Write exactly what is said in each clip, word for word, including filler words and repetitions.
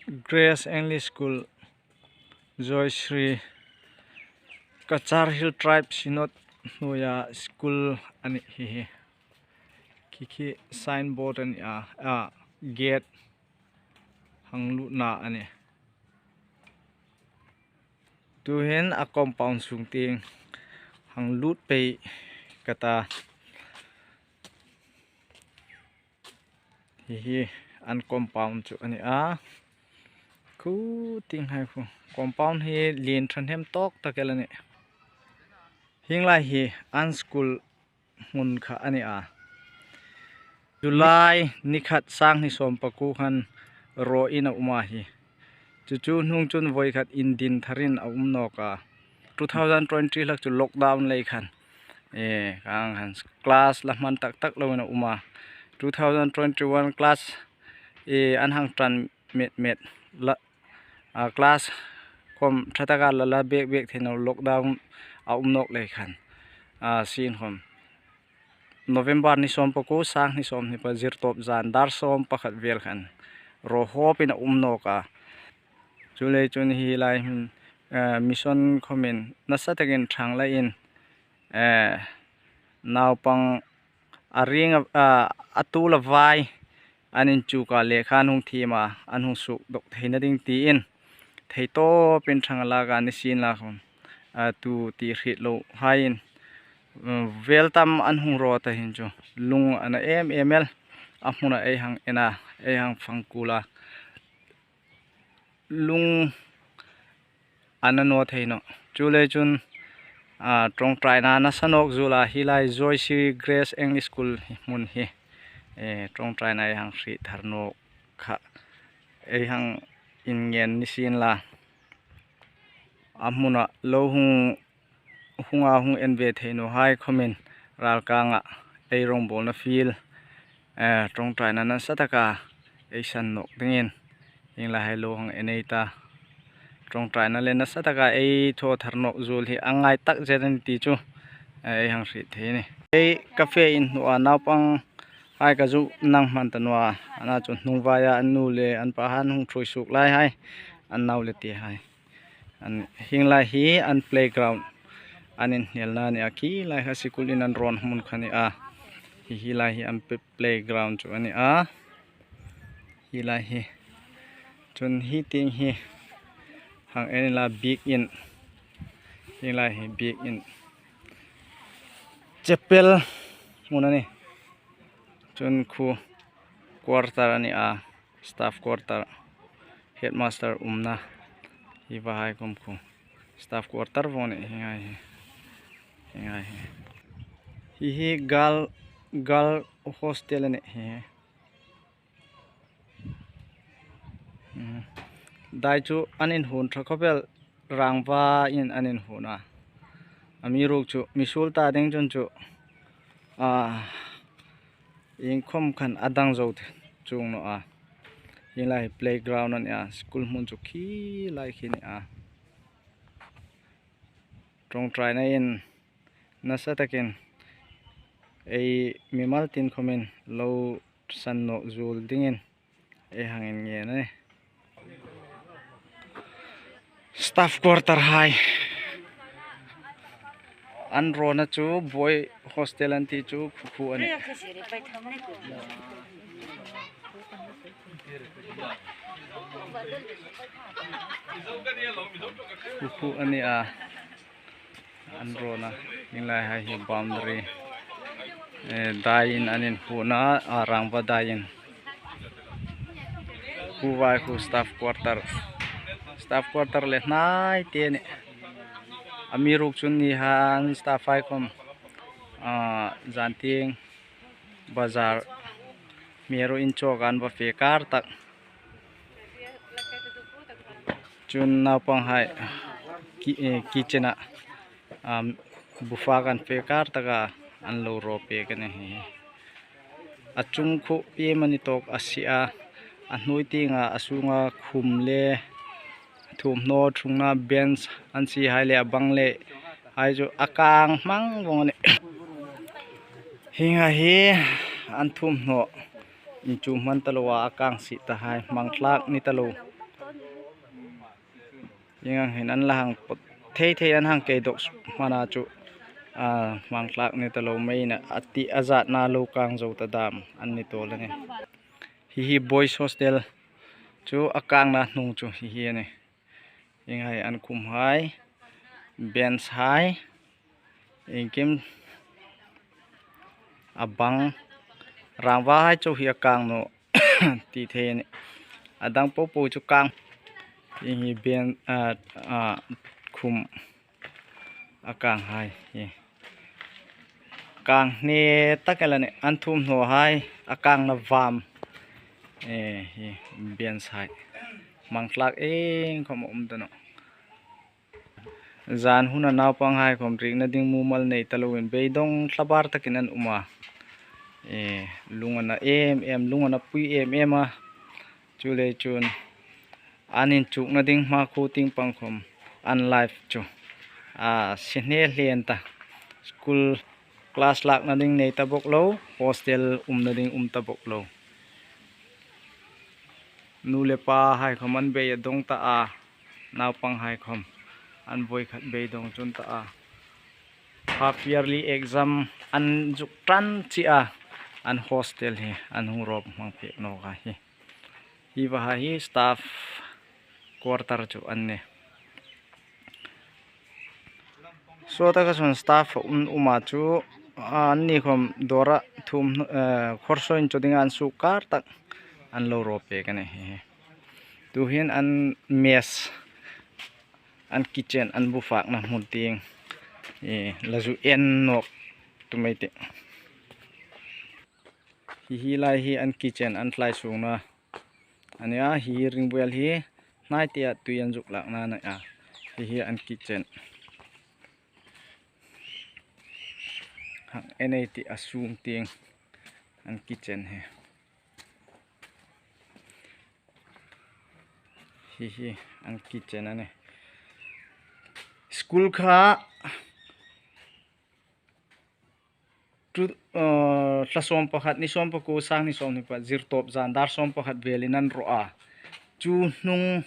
Grace English School, Joyshri, Cachar Hill Tribe Synod hnuoia school a nih hi hi. Khi khi signboard a nih a, a, gate hang lutna a nih. Tuhin a compound sung tieng hang lut pei ka ta. Hi hi an compound chu a nih a. Khu tieng hai khu. Compound hi lien ṭhahnem tawk tak el a nih. Hieng lai hi an school hmun kha a nih a. July ni khat, sang hni sawm pakuo khan raw in a um a hi. Chu chu hnung chun voi khat indin tharin a um nawk a. Two thousand twenty hlak chu lockdown lei khan, e, kang khan class la hman tak tak loin a um a. Two thousand twenty-one class, e, an hang ṭan met met la, a, class khom ṭha taka la la bek bek thei naw, lockdown a um nawk lei khan, a, sin khom November ni sawm pakuo, sang hni sawm hni pa, zirtawp zan dar sawm pakhat vel khan raw hawpin a um nawk a. Chuleiin chun hi lai hin, eh, mission khomin nasa takin ṭhang la in, eh, naupang a ring a, a, a tul a vai an inchuk a, lekha an hung thiem a, an hung suk dawk theina ding tiin thei tawpin ṭhang a lak a, ni sin la khom, a, tu ti hriet lo haiin, um, vel tam an hung raw ta hin chu lung a na em em el, a hmuna ei hang en a, ei hang fang kul a, lung a na naw thei nawh. Chuleiin chun, a, ṭawngṭaina nasa nawk zuola hi lai Joyshri Grace English School hi hmun hi, e, ṭawngṭaina ei hang hriet thar nawk kha ei hang inngen ni sin la. A hmuna lo hung, hunga hung en ve thei naw hai khomin ralkanga ei rongbawlna field, eh, ṭawngṭaina nasa taka ei san nawk dingin hieng lai hai lo hang en ei ta. Ṭawngṭaina le nasa taka ei thaw thar nawk zuol hi a ngai tak zet a ni ti chu, eh, ei hang hriet thei a nih. Ei cafe in hnuoia naupang hai ka zu nang hman ta naw a, ana chu hnungvaia an nu le an pa han hung ṭhuoi suok lai hai, an nau le te hai. An, hieng lai hi an playground an inhnelna a nih a, khi lai kha school in an rawn hmun kha a nih a. Hi, hi lai hi an pe-, playground chu a nih a. Hi lai hi. Chun hi tieng hi hang en la, biekin. Hi lai hi biekin. Chapel hmun a nih. Chun khu quarter a nih a. Staff quarter, headmaster umna. Hi va hai khom khu staff quarter vong a nih, hi ngai hi. Hi ngai hi. Hi hi girl, girl hostel a nih hi. Hmm. Dai chu an inhun ṭha khawp el, rangvain an inhun a. Amiruokchu mi suol ta ding chun chu, a, iengkhom khan a dang zo chuong naw a. Hi lai hi playground a nih a, school hmun chu khi lai khi a nih a. Ṭawngṭaina in nasa takin ei mimal tin khomin lo san nawk zuol dingin ei hang inngen a nih. Staff quarter hai. An rawna chu boy hostel an ti chu khu khu a nih. Khu khu a nih a. An rawna, hi lai hai hi boundary, eh, daiin an inhun a, a rangva daiin. Khu vai khu staff quarter. Staff quarter le hnai te a nih. Amiruokchu ni han staff hai khom, ah, zan tieng bazar, hmêru in chawk an va fe kar tak. Chun naupang hai ki-, eh, kitchen-a, um, bufa kan fe kar taka an lo raw pek a nih hi. A chung khu piem a ni tawk a si a, a hnuoi tienga, a sunga khum le thuomhnaw ṭhungna bench an si hai le a bang le hai chu a kang hmang vong a nih. Hi ngai hi an thuomhnaw inchum hman ta lo a, a kang si ta hai, hmang tlak ni ta lo. Hieng ang hin an la hang pawt thei thei, an hang kei dawk hmana chu, a, hmang tlak ni ta lo, mei na a ti a zatna lo kang zo ta dam an ni tawl a nih. Hi hi boys hostel chu a kangna hnung chu hi hi a nih. Hieng hai an khum hai, bench hai, iengkim a bang, rangva hai chu hi a kang naw ti thei a nih. A dang popo chu kang, hi hi bench, a, a, khum a kang hai hi. Kang hne tak el a nih, an thum hnaw hai, a kangna vam. E, hi bench hai. Hmang tlak iengkhawm a um ta nawh. Zan huna naupang hai khawm rikna ding mumal nei ta loin beidawng thlabar takin an um a. E, lung a na em em, lung a na pui em em a. Chuleiin chun an inchukna ding hma khu tieng pang khawm an life chu a sie hne hlen ta. School class lakna ding nei ta bawk lo, hostel umna ding um ta bawk lo. Nu le pa hai khawm an bei a dawng ta a, naupang hai khawm an voi khat beidawng chun ta a. Half yearly exam an zuk ṭan chie a, an hostel hi an hung raw hmang pek nawk a hi. Hi va hai hi staff quarter chu an nih. Saw taka chun staff um, um a chu, a, an ni khawm dawra thum, eh, khawrsaw inchaw dinga an suk kar tak an lo raw pek a nih hi. Tuhin an mess, an kitchen, an bu fakna hmun tieng, eh, la zu en nawk tum ei tih. Hi hi lai hi an kitchen, an tlai sungna a nih a, hi ringbuel hi hnai tia tui an zuk lakna a nih a. Hi hi an kitchen. Hang en ei tih, a sung tieng an kitchen hi. Hi hi an kitchen a nih. School kha chu, eh, thla sawm pakhat, ni sawm pakuo, sang ni sawmhni pakhat, zirtawp zan dar sawm pakhat velin an raw a. Chu hnung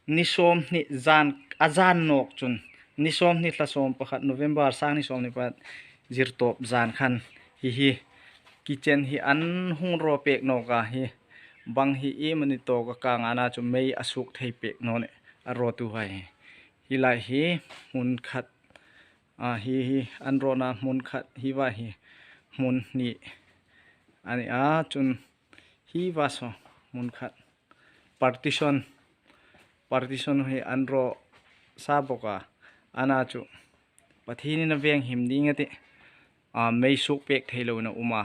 ni sawmhni zan, a zan nawk chun, ni sawmhni thla sawm pakhat November sang ni sawmhni pakhat zirtawp zan khan hi hi kitchen hi an hung raw pek nawk a hi. Bang hi iemani tawka kang a na chu mei a suk thei pek naw nih a rawtu hai hi. Hi lai hi hmun khat, a, hi hi an rawna hmun khat, hi va hi hmun hni a nih a, chun hi va saw hmun khat. Partition, partition hi an raw sa bawk a, a na chu Pathienin a veng him ding a tih, a, mei suk pek thei loin a um a.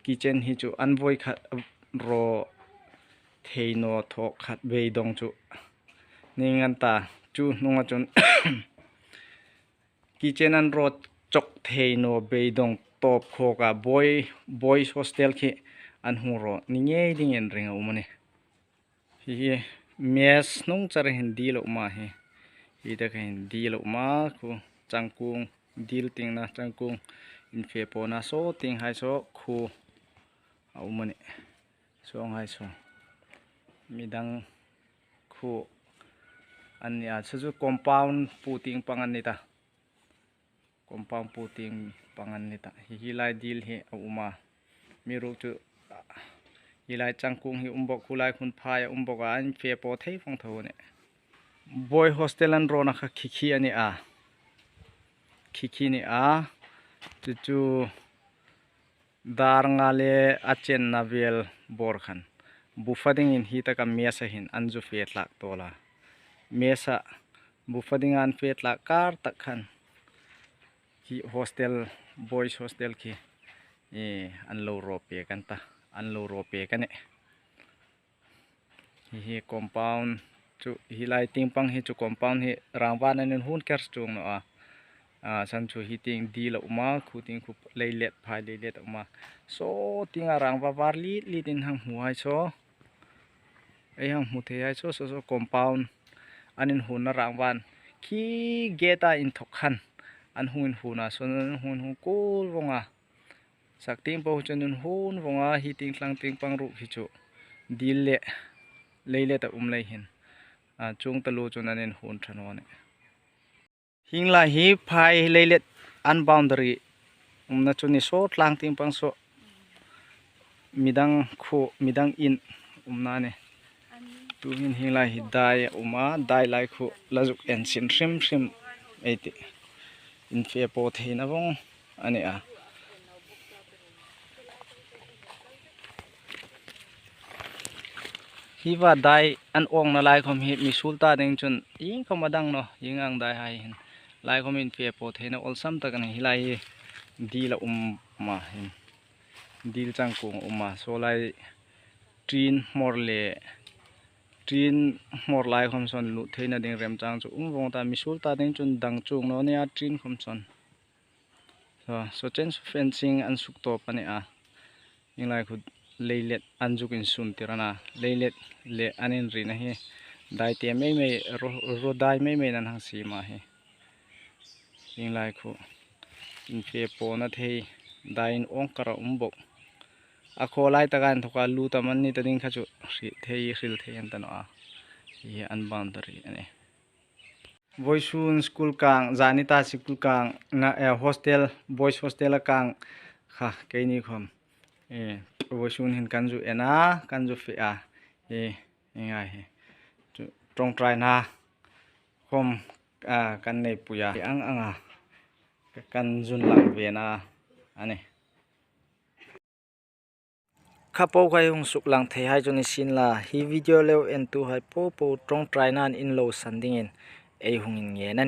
Kitchen hi chu an voi khat raw thei naw thawk khat beidawng chu ning an ta, chu hnunga chun kitchen an raw chawk thei naw beidawng tawp khawka boy, boys hostel khi an hung raw ni ngei dingin ring a um a nih. Hi hi mess hnung chara hin dil a um a hi. Hi taka hin dil a um a, khu changkung dil tingna, changkung infe pawna saw tieng hai saw khu a um a nih. Saw hai saw. Midang khu an ni a, chu chu compound pu tieng pang an ni ta. Compound pu tieng pang an ni ta. Hi hi lai dil hi a um a. Mi ruk chu hi lai changkung hi um bawk, khu lai khun phai a um bawk a, an fe paw thei fang tho a nih. Boy hostel an rawna kha khi khi a ni a. Khi khi a ni a. Chu chu dar nga le a chenna vel bawr khan bu fa dingin hi taka mess-a hin an zu fe tlak tawl a. Mess-a bu fa dinga an fe tlak kar tak khan hi hostel, boys hostel khi, eh, an lo raw pek an ta, an lo raw pek a nih. Hi hi compound chu, hi lai tieng pang hi chu compound hi rangvan an inhun ker chuong naw a. A, san chu hi tieng dil a um a, khu tieng khu leilet, phai leilet a um a. Saw tienga rangva var lit litin hang hmu hai saw. Ei hang hmu thei hai saw, saw, saw compound an inhunna rangvan. Khi gate-a inthawk khan an hung inhun a, saw an hung, hung kul vawng a. Sak tieng po chun an hun vawng a, hi tieng tlang tieng pang ruok hi chu dil le leilet a um lei hin. A, chuong taluo chun an inhuon ṭha naw nih. Hieng lai hi phai leilet an boundary umna chu ni saw, tlang tieng pang saw midang khuo, midang in umna a nih. Tuhin hieng lai hi dai a um a, dai lai khu la zuk en sin hrim hrim ei tih. Infe po theina vawng a ni a. Hi va dai an awngna lai khawm hi mi suol ta ding chun iengkhawm a dang naw, ieng ang dai hai hin. Lai khawm infe po theina awlsam tak a nih. Hi lai hi dil a um a hin. Dil changkuong a um a. Saw lai ṭin hmawr le, ṭin hmawr lai khawm sawn lut theina ding remchang chu um vawng ta, mi suol ta ding chun dang chuong naw nia ṭin khawm sawn. Saw, saw chen saw fencing an suk tawp a ni a. Hieng lai khu leilet an zuk insuon tir a na. Leilet le an inrina hi dai te mei mei, ro, ro dai mei mei an hang siem a hi. Hieng lai khu infe po na thei, dai in awng kar a um bawk. A khaw lai taka inthoka lu tam an ni ta ding kha chu hriet thei, hril thei an ta naw a. Hi an boundary a nih. Vawisun school kang, zani ta school kang, na, eh, hostel, boys hostel a kang kha keini khawm. Eh, vawisun hin kan zu en a, kan zu fe a. Eh, ei ngai hi. Chu ṭawngṭaina khawm, ah, kan nei pui a. Ei ang anga kan zun lang ve na a nih. Kha po kha ei hung suk lang thei hai chu ni sien la, hi video lo entu hai po po ṭawngṭaina in lo san dingin ei hung inngen a ni.